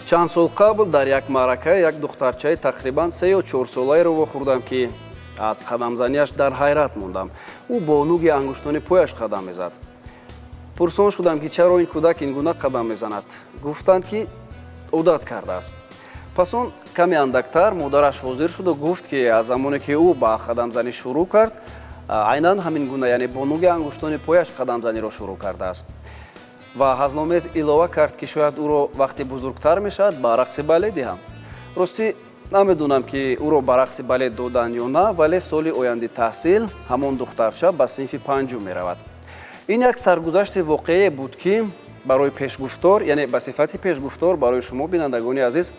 Чанд сол қабл дар як маърака як духтарчаи тақрибан 3 ё 4 солаеро вохӯрдам, ки аз қадамзанияш дар ҳайрат мондам. Ӯ бо нуги ангуштони пояш қадам мезад. Пурсон шудам, ки чаро ин кӯдак ин гуна қадам мезанад. Гуфтанд, ки одат кардааст. Пас он каме андактар модараш ҳозир шуду гуфт, ки аз замоне ки ӯ ба қадамзанӣ шурӯъ кард, айнан ҳамин гуна, яъне бо нуги ангуштони пояш қадамзаниро шурӯъ кардааст. Ва ҳазномез илова кард, ки шояд ӯро вақте бузургтар мешавад ба рақси балет диҳам. Ростӣ намедонам, ки ӯро ба рақси балет доданд ё на, вале соли оянди таҳсил ҳамон духтарча ба синфи панҷум меравад. Ин як саргузашти воқеие буд, ки барои пешгуфтор, яъне ба сифати пешгуфтор барои шумо, бинандагони азиз,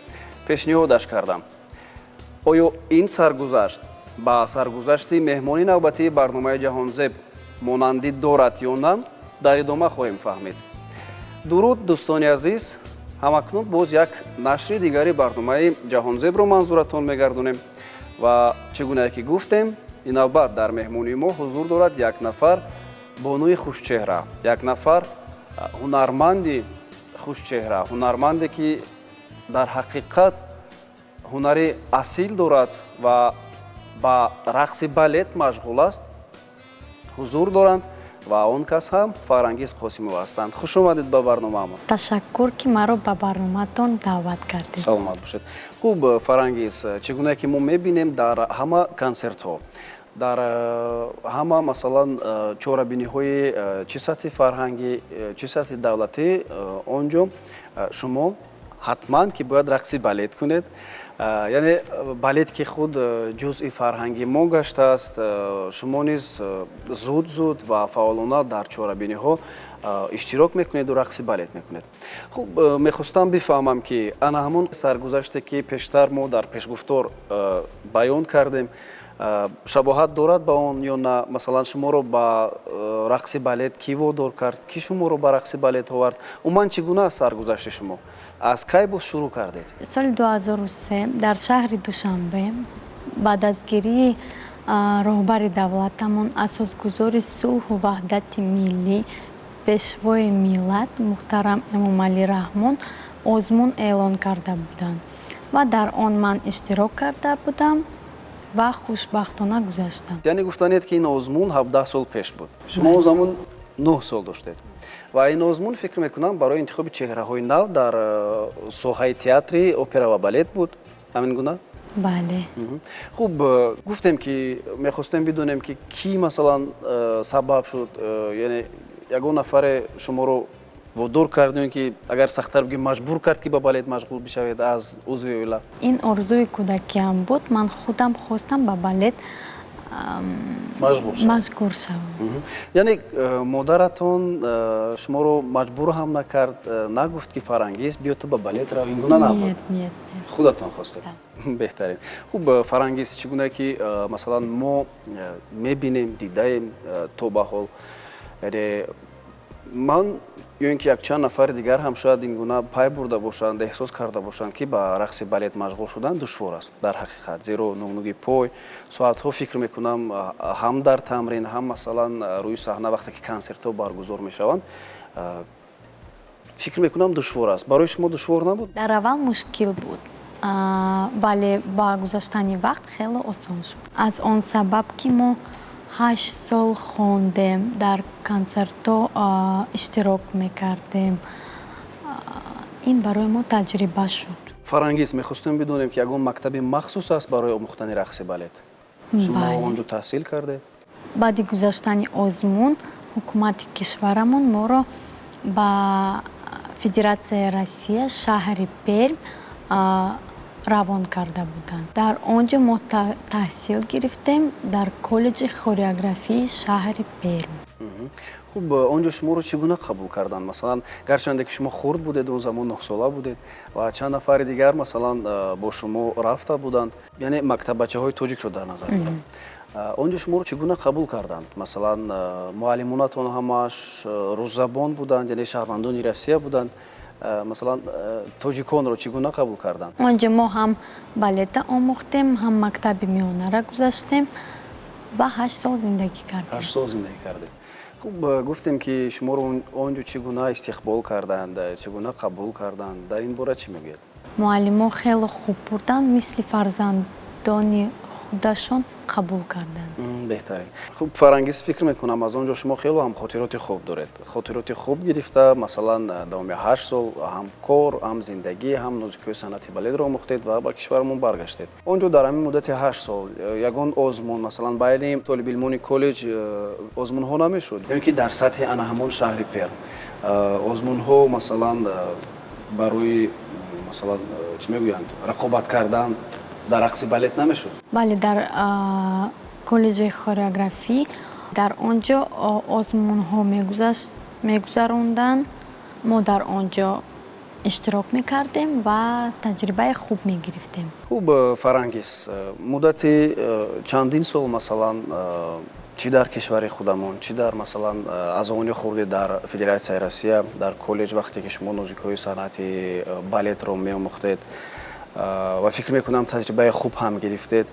пешниҳодаш кардам. Оё ин саргузашт ба саргузашти меҳмони навбатии барномаи Ҷаҳонзеб монандӣ дорад ё на, дар идома хоҳем фаҳмид. Дуруд, дӯстони азиз, ҳамакнун боз як нашри дигари барномаи Ҷаҳонзебро манзуратон мегардонем ва чӣ гунае ки гуфтем, ин навбат дар меҳмонии мо ҳузур дорад як нафар бонуи хушчеҳра, як нафар ҳунарманди хушчеҳра, ҳунарманде ки дар ҳақиқат ҳунари асил дорад ва ба рақси балет машғул аст, ҳузур доранд ва он кас ҳам Фарангиз Қосимова ҳастанд. Хуш омадед ба барномаамон. Ташаккур, ки маро ба барномаатон даъват кардед. Саломат бошед. Хуб, Фарангиз, чӣ гунае ки мо мебинем дар ҳама консертҳо, дар ҳама, масалан, чорабиниҳои чӣ сатҳи фарҳангӣ, чӣ сатҳи давлатӣ, он ҷо шумо ҳатман ки бояд рақси балет кунед. Яъне балет, ки худ ҷузъи фарҳанги мо гаштааст, шумо низ зуд зуд ва фаъолона дар чорабиниҳо иштирок мекунеду рақси балет мекунед. Хуб, мехостам бифаҳмам, ки ана ҳамон саргузаште, ки пештар мо дар пешгуфтор баён кардем, шабоҳат дорад ба он ё на? Масалан, шуморо ба рақси балет кӣ водор кард, кӣ шуморо ба рақси балет овард? Умуман, чӣ гуна аст саргузашти шумо? Аз кай боз шурӯъ кардед? Соли 2003 дар шаҳри Душанбе ба дастгирии роҳбари давлатамон, асосгузори сулҳу ваҳдати миллӣ, пешвои миллат муҳтарам Эмомалӣ Раҳмон озмун эълон карда буданд ва дар он ман иштирок карда будам ва хушбахтона гузаштам. Яъне гуфтанед, ки ин озмун 17 сол пеш буд, шумо он замон 9 сол доштед ва ин озмун, фикр мекунам, барои интихоби чеҳраҳои нав дар соҳаи театри опера ва балет буд, ҳамин гуна? Бале. Хуб, гуфтем, ки мехостем бидонем, ки кӣ, масалан, сабаб шуд, яъне ягон нафаре шуморо водор кард ё ки, агар сахттар бигӯем, маҷбур кард, ки ба балет машғул бишавед аз узви оила? Ин орзуи кӯдакиам буд. Ман худам хостам ба балет машғул шавам. Яъне модаратон шуморо маҷбур ҳам накард, нагуфт, ки Фарангиз, биё, ту ба балет рав, ин гуна набуд? Худатон хостед. Беҳтарин. Хуб, Фарангиз, чӣ гуна ки, масалан, мо мебинем, дидаем то ба ҳол, яъне ман ё ин ки якчанд нафари дигар ҳам шояд ин гуна пай бурда бошанд, эҳсос карда бошанд, ки ба рақси балет машғул шудан душвор аст дар ҳақиқат, зеро нугнуги пой соатҳо, фикр мекунам, ҳам дар тамрин, ҳам, масалан, рӯи саҳна, вақте ки консертҳо баргузор мешаванд, фикр мекунам, душвор аст. Барои шумо душвор набуд? Дар аввал мушкил буд, вале ба гузаштани вақт хеле осон шуд, аз он сабаб ки мо 8 сол хондем, дар консертҳо иштирок мекардем. Ин барои мо таҷриба шуд. Фарангиз, мехостем бидонем, ки ягон мактаби махсус аст барои омӯхтани рақси балет? Шумо он ҷо таҳсил кардед? Баъди гузаштани озмун ҳукумати кишварамон моро ба Федератсияи Россия, шаҳри Перм равон карда буданд. Дар он ҷо мо таҳсил гирифтем дар коллеҷи хореографии шаҳри Перм. Хуб, он ҷо шуморо чӣ гуна қабул карданд? Масалан, гарчанде ки шумо хурд будед, он замон 9сола будед ва чанд нафари дигар, масалан, бо шумо рафта буданд, яъне мактаббачаҳои тоҷикро дар назар дорам, он ҷо шуморо чӣ гуна қабул карданд? Масалан, муаллимонатон ҳамааш русзабон буданд, яъне шаҳрвандони Россия буданд. Масалан, тоҷиконро чӣ гуна қабул карданд? Он ҷо мо ҳам балета омӯхтем, ҳам мактаби миёнара гузаштем ва 8 сол зиндагӣ кардем. 8 сол зиндагӣ кардем. Хуб, гуфтем, ки шуморо он ҷо чӣ гуна истиқбол карданд, чӣ гуна қабул карданд, дар ин бора чӣ мегӯяд? Муаллимо хеле хуб бурданд, мисли фарзандони худашон қабул карданд. Беҳтарин. Хуб, Фарангиз, фикр мекунам, аз он ҷо шумо хело ҳам хотироти хуб доред. Хотироти хуб гирифта, масалан, давоми 8 сол ҳам кор, ҳам зиндагӣ, ҳам нозукиҳои санъати балетро омӯхтед ва ба кишварамон баргаштед. Он ҷо дар ҳамин муддати 8 сол ягон озмун, масалан, байни толибилмони коллеҷ озмунҳо намешуд, ё ин ки дар сатҳи ана ҳамон шаҳри Перм озмунҳо, масалан, барои, масалан, чӣ мегӯянд, рақобат кардан дар рақси балет намешуд? Бале, дар коллеҷи хореографӣ, дар он ҷо озмунҳо мегузаронданд. Мо дар он ҷо иштирок мекардем ва таҷрибаи хуб мегирифтем. Хуб, Фарангиз, муддати чандин сол, масалан, чӣ дар кишвари худамон, чӣ дар, масалан, аз овони хурдӣ дар Федератсияи Россия, дар коллеҷ, вақте ки шумо нозукиҳои санъати балетро меомӯхтед ва фикр мекунам, таҷрибаи хуб ҳам гирифтед,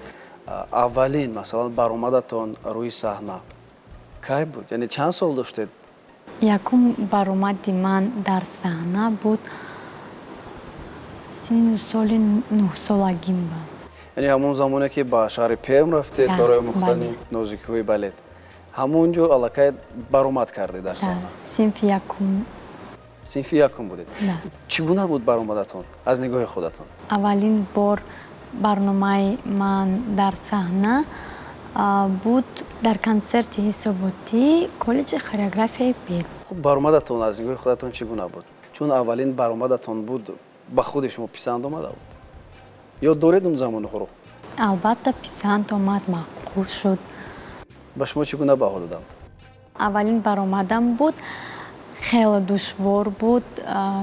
аввалин, масалан, баромадатон рӯи саҳна кай буд, яъне чанд сол доштед? Якум баромади ман дар саҳна буд синну соли 9-солагим ба. Яъне ҳамон замоне ки ба шаҳри Перм рафтед барои омӯхтани нозукиҳои балет, ҳамон ҷо аллакай баромад кардед дар саҳна? Синфи якум. Синфи якум будед. Чӣ гуна буд баромадатон аз нигоҳи худатон? Аввалин бор барномаи ман дар саҳна буд дар консерти ҳисоботии коллеҷи хореографияи Перм. Хуб, баромадатон аз нигоҳи худатон чӣ гуна буд? Чун аввалин баромадатон буд, ба худи шумо писанд омада буд? Ёд доред он замонҳоро? Албатта, писанд омад, маъқул шуд. Ба шумо чӣ гуна баҳо доданд? Аввалин баромадам буд, хеле душвор буд,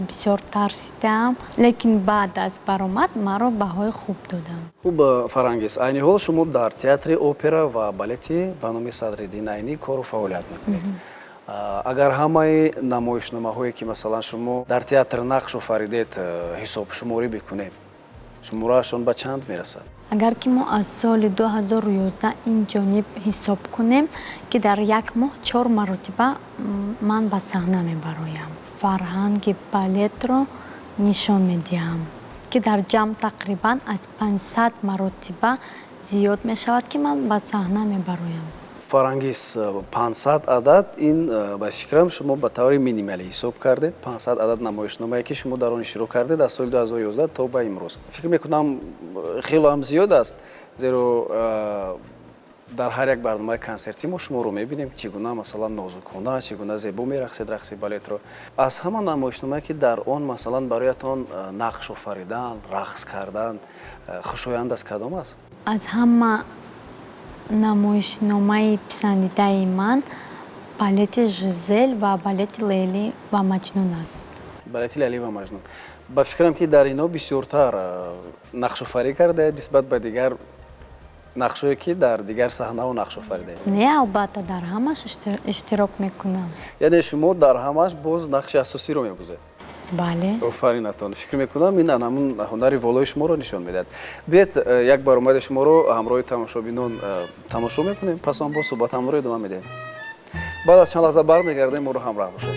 бисёр тарсидам, лекин баъд аз баромад маро баҳои хуб доданд. Хуб, Фарангиз, айни ҳол шумо дар театри опера ва балети ба номи Садриддин Айнӣ кору фаъолият мекунед. Агар ҳамаи намоишномаҳое ки, масалан, шумо дар театр нақш офаридед, ҳисобшуморӣ бикунед, шумораашон ба чанд мерасад? Агар ки мо аз соли 2011 ин ҷониб ҳисоб кунем, ки дар як моҳ чор маротиба ман ба саҳна мебароям, фарҳанги балетро нишон медиҳам, ки дар ҷамъ тақрибан аз 500 маротиба зиёд мешавад, ки ман ба саҳна мебароям. Фарангиз, 500 адад, ин ба фикрам, шумо ба таври минималӣ ҳисоб кардед. 500 адад намоишномае ки шумо дар он иштирок кардед аз соли 2011 то ба имрӯз, фикр мекунам, хело ҳам зиёд аст, зеро дар ҳар як барномаи консертӣ мо шуморо мебинем, чӣ гуна, масалан, нозукона, чӣ гуна зебо мерақсед рақси балетро. Аз ҳама намоишномае ки дар он, масалан, бароятон нақш офаридан, рақс кардан хушоянд аст, кадом аст? Аз ҳама намоишномаи писандидаи ман балети Жизель ва балети Лейли ва Маҷнун аст. Балети Лейли ва Маҷнун. Ба фикрам, ки дар ино бисёртар нақшофарӣ кардаед нисбат ба дигар нақшое ки дар дигар саҳнаҳо нақш офаридаед. Не, албатта, дар ҳамаш иштирок мекунам. Яъне шумо дар ҳамаш боз нақши асосиро мебозед? Бале. Офаринатон! Фикр мекунам, ин ҳамун ҳунари волои шуморо нишон медиҳад. Биёед, як баромади шуморо ҳамроҳи тамошобинон тамошо мекунем, пас он боз суҳбатамонро идома медиҳем. Баъд аз чанд лаҳза бармегардем, моро ҳамроҳ бошед.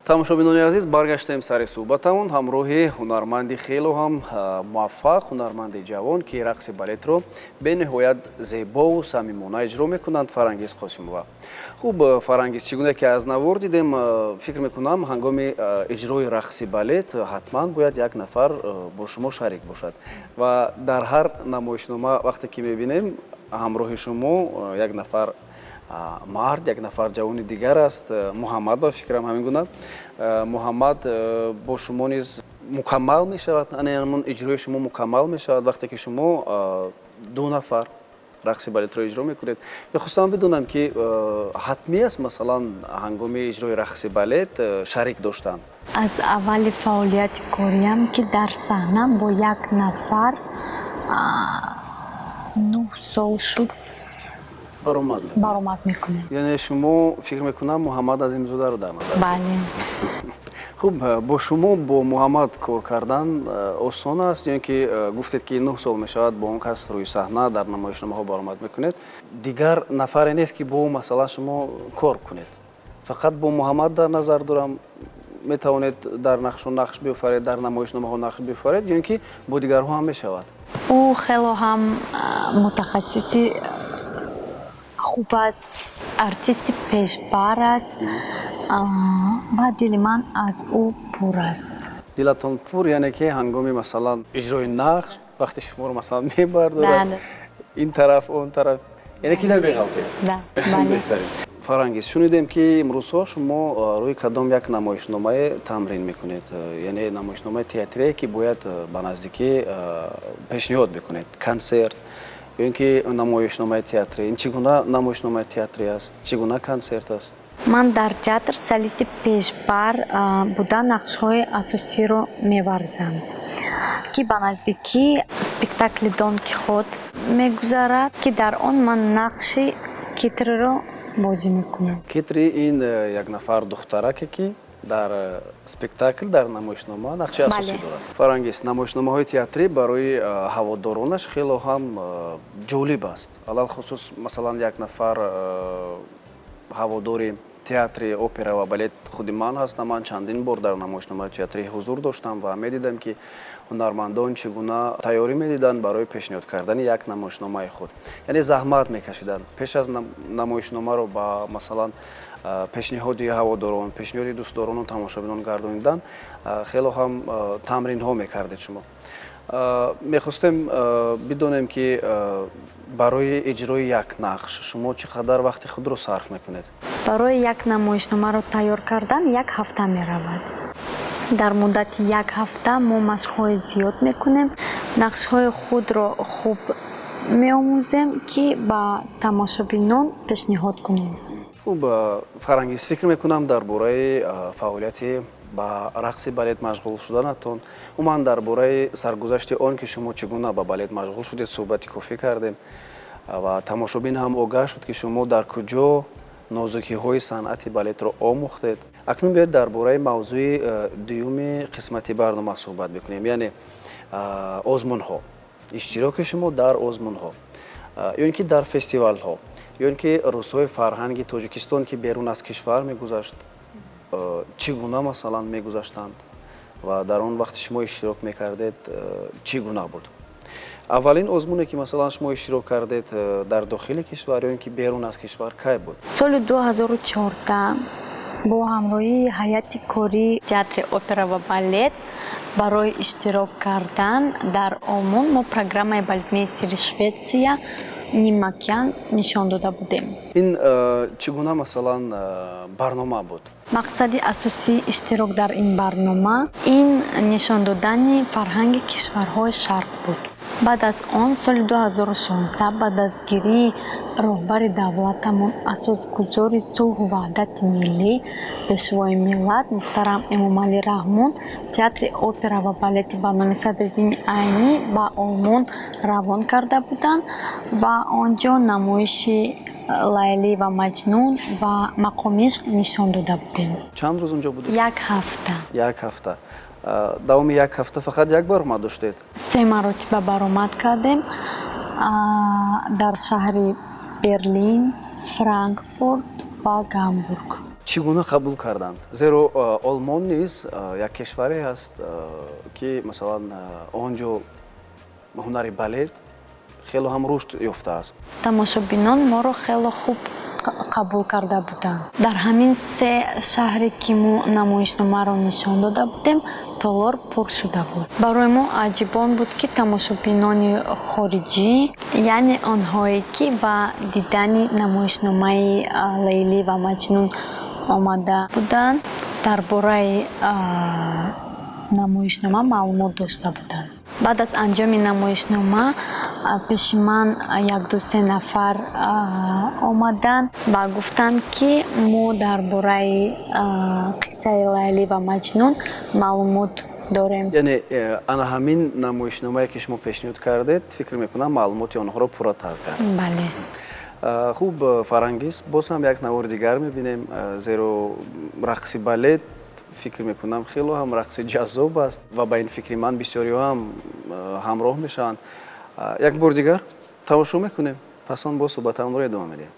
Тамошобинони азиз, баргаштем сари суҳбатамон ҳамроҳи ҳунарманди хело ҳам муваффақ, ҳунарманди ҷавон, ки рақси балетро бениҳоят зебову самимона иҷро мекунанд, Фарангиз Қосимова. Хуб, Фарангиз, чӣ гуна ки аз навор дидем, фикр мекунам, ҳангоми иҷрои рақси балет ҳатман бояд як нафар бо шумо шарик бошад ва дар ҳар намоишнома вақте ки мебинем, ҳамроҳи шумо як нафар мард, як нафар ҷавони дигар аст, Муҳаммад, ба фикрам, ҳамин гуна. Муҳаммад бо шумо низ мукаммал мешавад, ҳамон иҷрои шумо мукаммал мешавад, вақте ки шумо ду нафар рақси балетро иҷро мекунед. Мехостам бидонам, ки ҳатмӣ аст, масалан, ҳангоми иҷрои рақси балет шарик доштан? Аз аввали фаъолияти кориям, ки дар саҳна бо як нафар 9 сол шуд баромад баромад мекунем. Яъне шумо, фикр мекунам, Муҳаммад Азимзодаро дар назар? Бале. Хуб, бо шумо бо Муҳаммад кор кардан осон аст ё ин ки гуфтед, ки 9 сол мешавад, бо он кас рӯи саҳна дар намоишномаҳо баромад мекунед, дигар нафаре нест, ки бо масалан шумо кор кунед? Фақат бо Муҳаммад дар назар дорам, метавонед дар нақшу нақш биёфаред, дар намоишномаҳо нақш биёфаред ё ин ки бо дигарҳо ҳам мешавад? Ӯ хело ҳам мутахассиси хуб аст, артисти пешбар аст ва дили ман аз ӯ пур аст. Дилатон пур, яъне ки ҳангоми, масалан, иҷрои нақш, вақте шуморо, масалан, мебардорад ин тараф, он тараф, яъне ки намеғалтед? Бале. Фарангиз, шунидем, ки имрӯзҳо шумо рӯи кадом як намоишномае тамрин мекунед, яъне намоишномаи театрие, ки бояд ба наздикӣ пешниҳод бикунед, консерт ё ин ки намоишномаи театрӣ. Ин чӣ гуна намоишномаи театрӣ аст, чӣ гуна консерт аст? Ман дар театр солисти пешбар буда, нақшҳои асосиро меварзам, ки ба наздикӣ спектакли Дон Кихот мегузарад, ки дар он ман нақши Китриро бозӣ мекунам. Китри ин як нафар духтараке, ки дар спектакл, дар намоишнома нақши асосӣ дорад. Фарангиз, намоишномаҳои театрӣ барои ҳаводоронаш хело ҳам ҷолиб аст, алалхусус, масалан, як нафар ҳаводори театри опера ва балет худи ман ҳастам. Ман чандин бор дар намоишномаи театрӣ ҳузур доштам ва медидам, ки ҳунармандон чӣ гуна тайёрӣ медиданд барои пешниҳод кардани як намоишномаи худ, яъне заҳмат мекашиданд пеш аз намоишномаро ба, масалан, пешниҳоди ҳаводорон, пешниҳоди дӯстдорону тамошобинон гардонидан. Хело ҳам тамринҳо мекардед шумо. Мехостем бидонем, ки барои иҷрои як нақш шумо чӣ қадар вақти худро сарф мекунед? Барои як намоишномаро тайёр кардан як ҳафта меравад. Дар муддати як ҳафта мо машқҳои зиёд мекунем, нақшҳои худро хуб меомӯзем, ки ба тамошобинон пешниҳод кунем. Хуб, Фарангиз, фикр мекунам, дар бораи фаъолияти ба рақси балет машғул шуданатон, умуман дар бораи саргузашти он, ки шумо чӣ гуна ба балет машғул шудед, суҳбати кофӣ кардем ва тамошобин ҳам огаҳ шуд, ки шумо дар куҷо нозукиҳои санъати балетро омӯхтед. Акнун биёед дар бораи мавзӯи дуюми қисмати барнома суҳбат бикунем, яъне озмунҳо, иштироки шумо дар озмунҳо ё ин ки дар фестивалҳо, ё ин ки рӯзҳои фарҳанги Тоҷикистон, ки берун аз кишвар мегузашт, чӣ гуна, масалан, мегузаштанд ва дар он вақти шумо иштирок мекардед, чӣ гуна буд? Аввалин озмуне, ки, масалан, шумо иштирок кардед дар дохили кишвар ё ин ки берун аз кишвар, кай буд? Соли 2014 бо ҳамроҳии ҳайати кории театри опера ва балет барои иштирок кардан дар Олмон мо программаи балетмейстери Шветсия Нимакян нишон дода будем. Ин чӣ гуна, масалан, барнома буд? Мақсади асосии иштирок дар ин барнома ин нишон додани фарҳанги кишварҳои шарқ буд. Баъд аз он, соли 2016 ба дастгирии роҳбари давлатамон, асосгузори сулҳу ваҳдати миллӣ, Пешвои миллат муҳтарам Эмомалӣ Раҳмон, театри опера ва балети ба номи Садриддини Айнӣ ба Олмон равон карда буданд ва он ҷо намоиши Лайлӣ ва Маҷнун ва Мақоми ишқ нишон дода будем. Чанд рӯз унҷо будед? Як ҳафта. Як ҳафта. Давоми як ҳафта фақат як баромад доштед? Се маротиба баромад кардем дар шаҳри Берлин, Франкфурт ва Гамбург. Чӣ гуна қабул карданд? Зеро Олмон низ як кишваре ҳаст, ки масалан он ҷо ҳунари балет хело ҳам рушд ёфтааст. Тамошобинон моро хело хуб қабул карда буданд. Дар ҳамин се шаҳре ки мо намоишномаро нишон дода будем, толор пур шуда буд. Барои мо аҷибон буд, ки тамошобинони хориҷӣ, яъне онҳое ки ба дидани намоишномаи Лейлӣ ва Маҷнун омада буданд, дар бораи намоишнома маълумот дошта буданд. Баъд аз анҷоми намоишнома пеши ман як-ду се нафар омаданд ва гуфтанд, ки мо дар бораи қиссаи Лайлӣ ва Маҷнун маълумот дорем. Яъне ана ҳамин намоишномае, ки шумо пешниҳод кардед, фикр мекунам, маълумоти онҳоро пурратар кард. Бале. Хуб, Фарангиз, боз ҳам як навори дигар мебинем, зеро рақси балет, фикр мекунам, хело ҳам рақси ҷаззоб аст ва ба ин фикри ман бисёриҳо ҳам ҳамроҳ мешаванд. Як бор дигар тамошо мекунем, пас он боз суҳбатамонро идома медиҳем.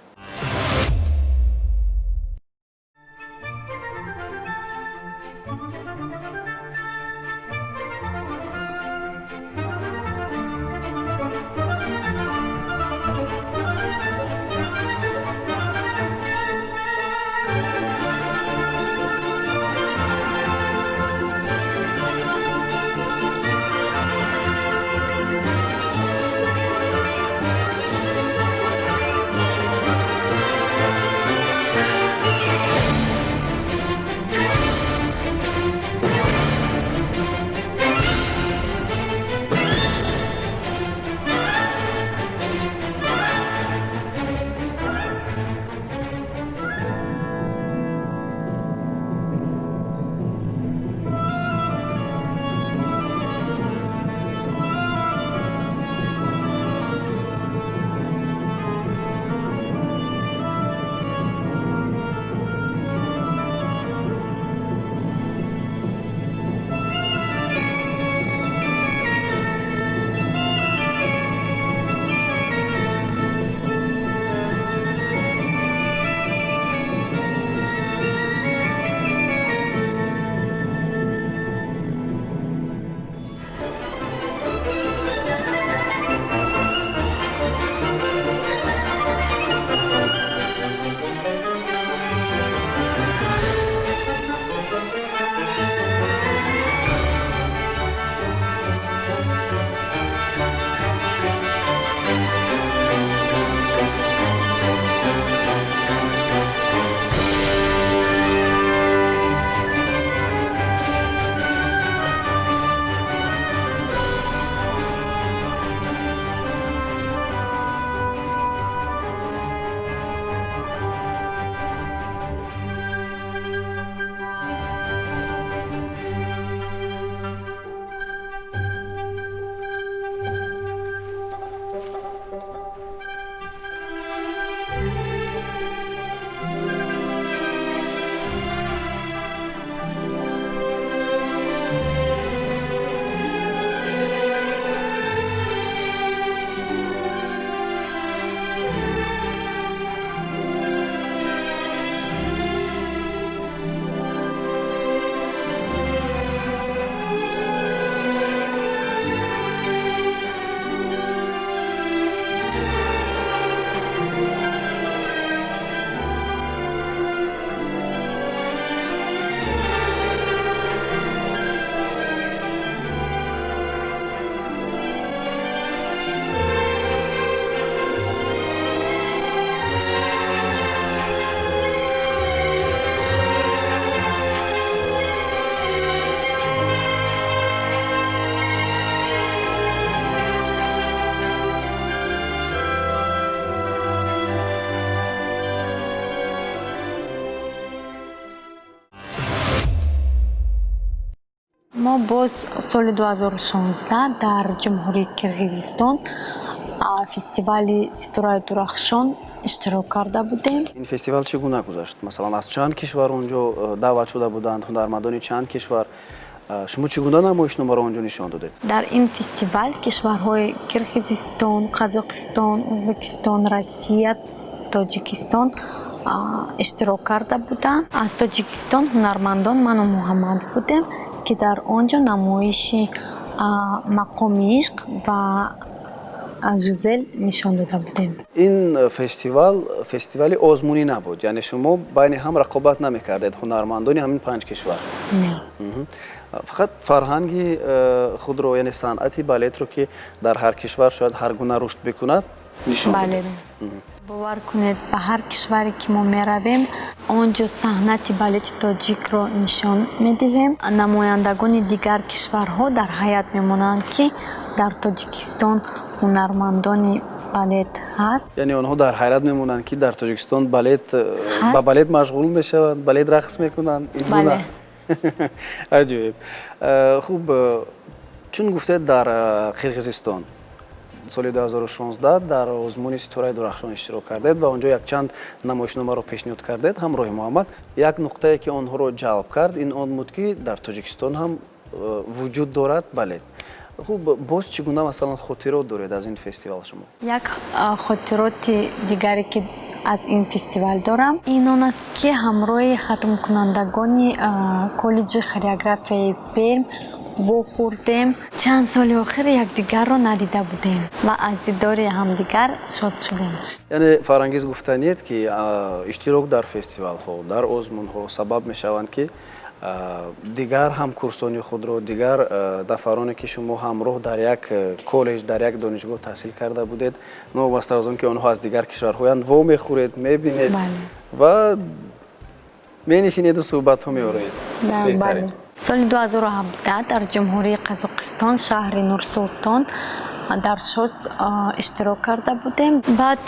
Мо боз соли 2016 дар Ҷумҳурии Киргизистон фестивали Ситораи Дурахшон иштирок карда будем. Ин фестивал чӣ гуна гузашт? Масалан, аз чанд кишвар он ҷо даъват шуда буданд, ҳунармандони чанд кишвар? Шумо чӣ гуна намоишномаро он ҷо нишон додед? Дар ин фестивал кишварҳои Киргизистон, Қазоқистон, Ӯзбекистон, Россия, Тоҷикистон Иштирок карда буданд. Аз Тоҷикистон ҳунармандон ману Муҳаммад будем, ки дар он ҷо намоиши мақоми ишқ ва Жизел нишон дода будем. Ин фестивал фестивали озмунӣ набуд, яъне шумо байни ҳам рақобат намекардед, ҳунармандони ҳамин панҷ кишвар? Не. Фақат фарҳанги худро, яъне санъати балетро, ки дар ҳар кишвар шояд ҳар гуна рушд бикунад, нишон. Бале, бовар кунед, ба ҳар кишваре ки мо меравем, он ҷо саҳнати балети тоҷикро нишон медиҳем. Намояндагони дигар кишварҳо дар ҳайат мемонанд, ки дар Тоҷикистон ҳунармандони балет ҳаст. Яъне онҳо дар ҳайрат мемонанд, ки дар Тоҷикистон балет, ба балет машғул мешаванд, балет рақс мекунанд. Бале. Аҷоиб. Хуб, чун гуфтед, дар Қирғизистон соли 2016 дар озмуни Ситораи дурахшон иштирок кардед ва онҷо якчанд намоишномаро пешниҳод кардед ҳамроҳи Муҳаммад. Як нуқтае, ки онҳоро ҷалб кард, ин он буд, ки дар Тоҷикистон ҳам вуҷуд дорад балет. Хуб, боз чӣ гуна, масалан, хотирот доред аз ин фестивал шумо? Як хотироти дигаре, ки аз ин фестивал дорам, ин он аст, ки ҳамроҳи хатмкунандагони коллеҷи хореографияи Перм вохӯрдем. Чанд соли охир якдигарро надида будем ва аз дидори ҳамдигар шод шудем. Яъне, Фарангиз, гуфтаниед, ки иштирок дар фестивалҳо, дар озмунҳо сабаб мешаванд, ки дигар ҳамкурсони худро, дигар нафароне, ки шумо ҳамроҳ дар як коллеҷ, дар як донишгоҳ таҳсил карда будед, новобаста аз он ки онҳо аз дигар кишварҳоянд, вомехӯред, мебинед ва менишинеду суҳбатҳо меороед. Бале, соли 2017 дар Ҷумҳурии Қазоқистон, шаҳри Нурсултон, дар ШОС иштирок карда будем. Баъд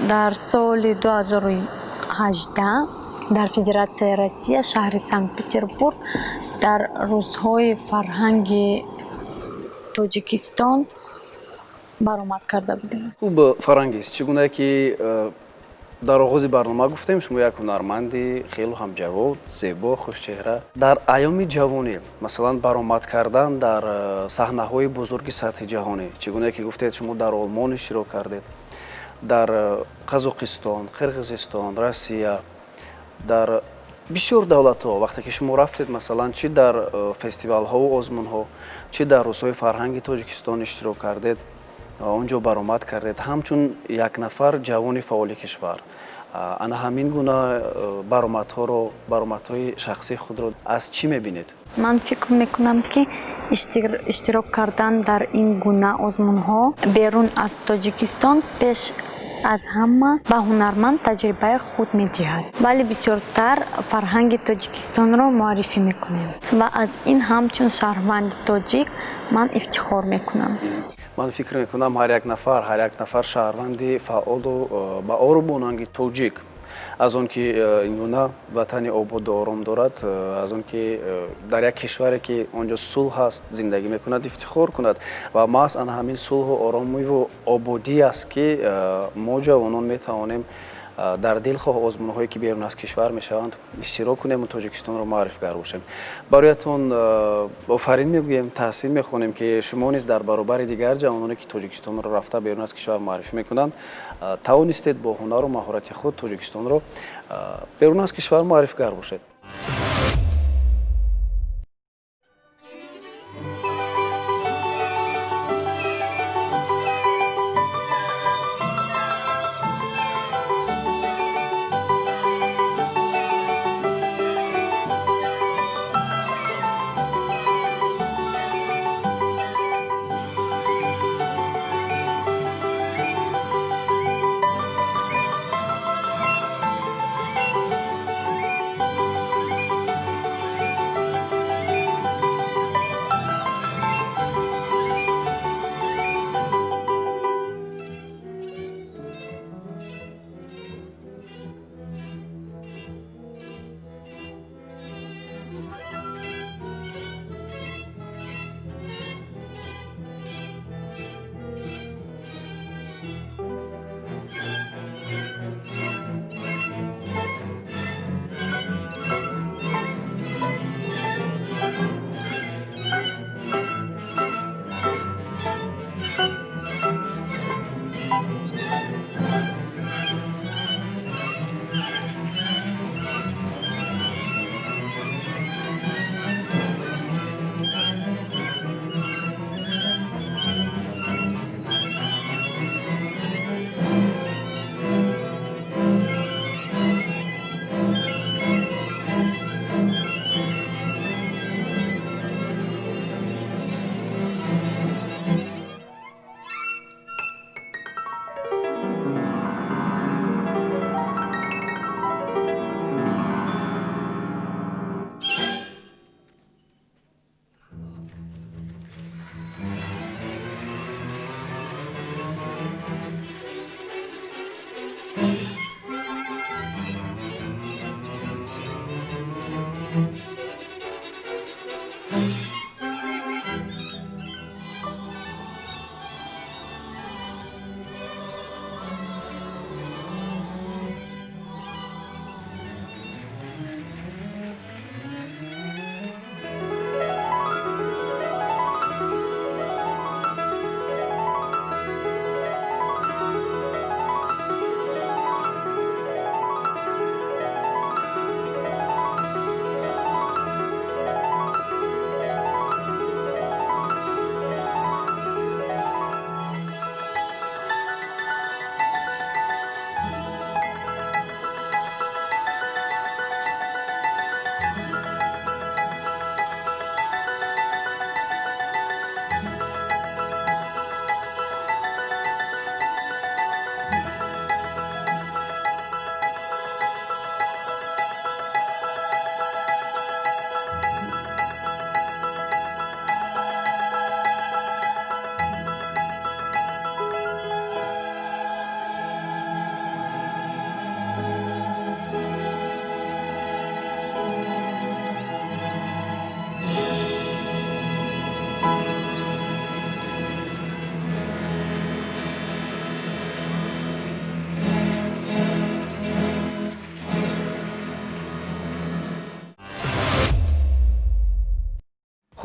дар соли 2018 дар Федератсияи Россия, шаҳри Санкт Петербург, дар Рӯзҳои фарҳанги Тоҷикистон баромад карда будем. Хуб, Фарангиз, чӣ гуна ки дар оғози барнома гуфтем, шумо як ҳунарманди хело ҳам ҷавон, зебо, хушчеҳра. Дар айёми ҷавонӣ, масалан, баромад кардан дар саҳнаҳои бузурги сатҳи ҷаҳонӣ, чӣ гуна ки гуфтед, шумо дар Олмон иштирок кардед, дар Қазоқистон, Қирғизистон, Россия, дар бисёр давлатҳо вақте ки шумо рафтед, масалан, чӣ дар фестивалҳову озмунҳо, чӣ дар Рӯзҳои фарҳанги Тоҷикистон иштирок кардед, он ҷо баромад кардед, ҳамчун як нафар ҷавони фаъоли кишвар, ана ҳамин гуна баромадҳоро, баромадҳои шахсии худро аз чӣ мебинед? Ман фикр мекунам, ки иштирок кардан дар ин гуна озмунҳо берун аз Тоҷикистон пеш аз ҳама ба ҳунарманд таҷрибаи худ медиҳад, вале бисёртар фарҳанги Тоҷикистонро муаррифӣ мекунем ва аз ин ҳамчун шаҳрванди тоҷик ман ифтихор мекунам. Ман фикр мекунам, ҳар як нафар шаҳрванди фаъолу ба ору бонанги тоҷик аз он ки ин гуна ватани ободу ором дорад, аз он ки дар як кишваре, ки он ҷо сулҳ аст, зиндагӣ мекунад, ифтихор кунад. Ва маҳз ана ҳамин сулҳу оромиву ободӣ аст, ки мо ҷавонон метавонем дар дилхоҳ озмунҳое, ки берун аз кишвар мешаванд, иштирок кунему Тоҷикистонро муаррифгар бошем. Бароятон офарин мегӯем, таҳсин мехонем, ки шумо низ дар баробари дигар ҷавононе, ки Тоҷикистонро рафта берун аз кишвар муаррифӣ мекунанд, тавонистед бо ҳунару маҳорати худ Тоҷикистонро берун аз кишвар муаррифгар бошед.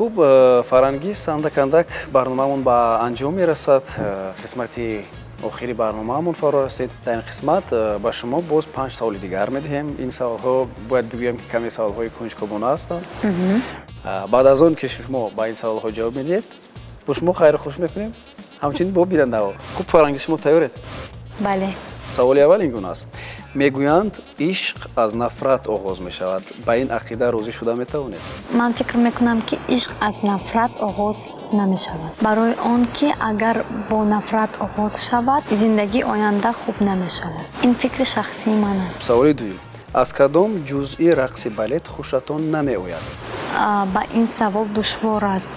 Хуб, Фарангиз, андак андак барномаамон ба анҷом мерасад. Қисмати охири барномаамон фаро расид. Дар ин қисмат ба шумо боз панҷ саволи дигар медиҳем. Ин саволҳо, бояд бигӯям, ки каме саволҳои кунҷкобона ҳастанд. Баъд аз он ки шумо ба ин саволҳо ҷавоб медиҳед, бо шумо хайру хуш мекунем, ҳамчунин бо бинандаҳо. Хуб, Фарангиз, шумо тайёред? Бале. Саволи аввал ин гуна аст: мегӯянд, ишқ аз нафрат оғоз мешавад. Ба ин ақида розӣ шуда метавонед? Ман фикр мекунам, ки ишқ аз нафрат оғоз намешавад, барои он ки агар бо нафрат оғоз шавад, зиндагии оянда хуб намешавад. Ин фикри шахсии ман аст. Саволи дуюм: аз кадом ҷузъи рақси балет хушатон намеояд? Ба ин савол душвор аст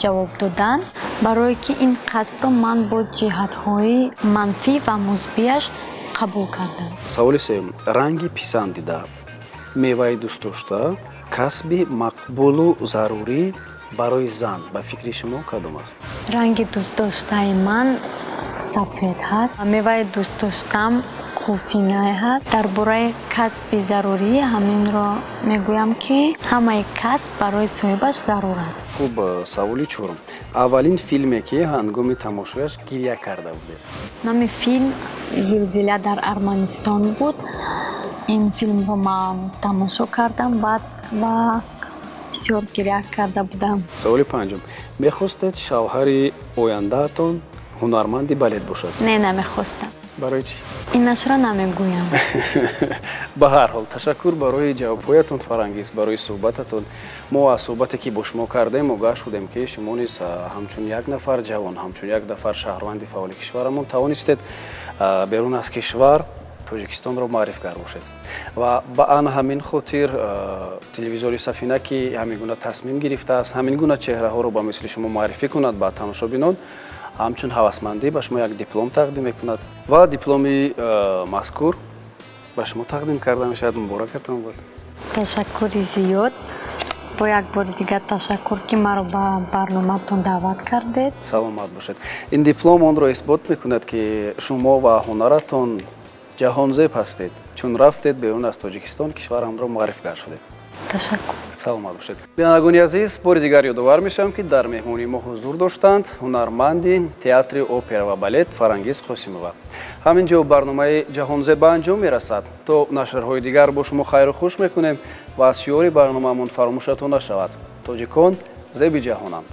ҷавоб додан, барое ки ин касбро ман бо ҷиҳатҳои манфӣ ва мусбияш қабул кардам. Саволи сеюм: ранги писандида, меваи дӯстдошта, касби мақбулу зарурӣ барои зан ба фикри шумо кадом аст? Ранги дӯстдоштаи ман сафед ҳаст, меваи дӯстдоштам қуфинай ҳаст. Дар бораи касби зарурӣ ҳаминро мегӯям, ки ҳамаи касб барои соҳибаш зарур аст. Хуб, саволи чорум: аввалин филме, ки ҳангоми тамошояш гиря карда будед? Номи филм «Зилзила дар Арманистон» буд. Ин филмро ман тамошо кардам баъд ва бисёр гиря карда будам. Саволи панҷум: мехостед шавҳари ояндаатон ҳунарманди балет бошад? Не, намехостам. Барои чӣ? Инашро намегӯям. Ба ҳар ҳол, ташаккур барои ҷавобҳоятон, Фарангиз, барои суҳбататон. Мо аз суҳбате, ки бо шумо кардем, огаҳ шудем, ки шумо низ ҳамчун як нафар ҷавон, ҳамчун як нафар шаҳрванди фаъоли кишварамон тавонистед берун аз кишвар Тоҷикистонро муаррифгар бошед ва ба ана ҳамин хотир телевизори Сафина, ки ҳамин гуна тасмим гирифтааст, ҳамин гуна чеҳраҳоро ба мисли шумо муаррифӣ кунад ба тамошобинон, ҳамчун ҳавасмандӣ ба шумо як диплом тақдим мекунад ва дипломи мазкур ба шумо тақдим карда мешавад. Муборакатон бод. Ташаккури зиёд. Бо як бори дигар ташаккур, ки маро ба барномаатон даъват кардед. Саломат бошед. Ин диплом онро исбот мекунад, ки шумо ва ҳунаратон ҷаҳонзеб ҳастед, чун рафтед берун аз Тоҷикистон, кишварамро муаррифгар шудед. Ташаккур. Саломат бошед. Бинандагони азиз, бори дигар ёдовар мешавам, ки дар меҳмонии мо ҳузур доштанд ҳунарманди театри опера ва балет Фарангиз Қосимова. Ҳамин ҷо барномаи Ҷаҳонзеб ба анҷом мерасад. То нашрҳои дигар бо шумо хайру хуш мекунем ва аз шиёри барномаамон фаромӯшатон нашавад: тоҷикон зеби ҷаҳонанд.